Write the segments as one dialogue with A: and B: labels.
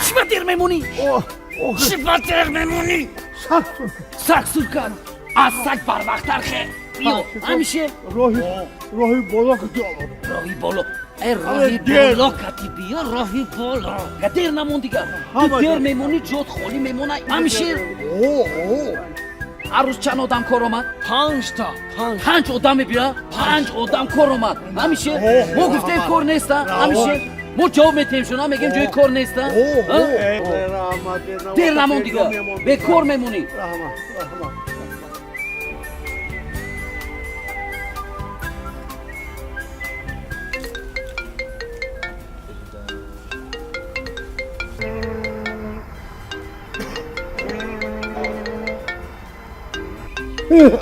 A: Чӣ ба дер мемонӣ? Чӣ ба дер мемонӣ? Саг сур кард. Аз саг барвақттар хе. Биё, ҳамише.
B: Роҳи боло кати омадам.
A: Роҳи боло. Э, роҳи боло кати биё, роҳи боло. Га дер намон дигар. Ту дер мемонӣ, ҷот холӣ мемона. Ҳамише. Ҳар рӯз чанд одам кор омад?
C: Панҷта.
A: Панҷ одам мебия, панҷ одам кор омад. Ҳамише. Мо гуфтем, кор неста. Ҳамише. Мо ҷавоб метиҳем шуна, мегем, ҷои кор неста. Дер намон дигар. Бекор мемонӣ.
B: Раҳмат, раҳмат.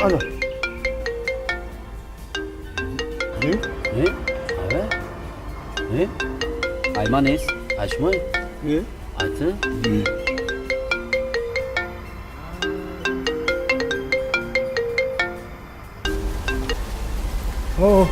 B: Ана.
A: Не? Аве? Не? Ай ма нест? Ай шумо?
B: Не?
A: Ай ту?
B: Не. О.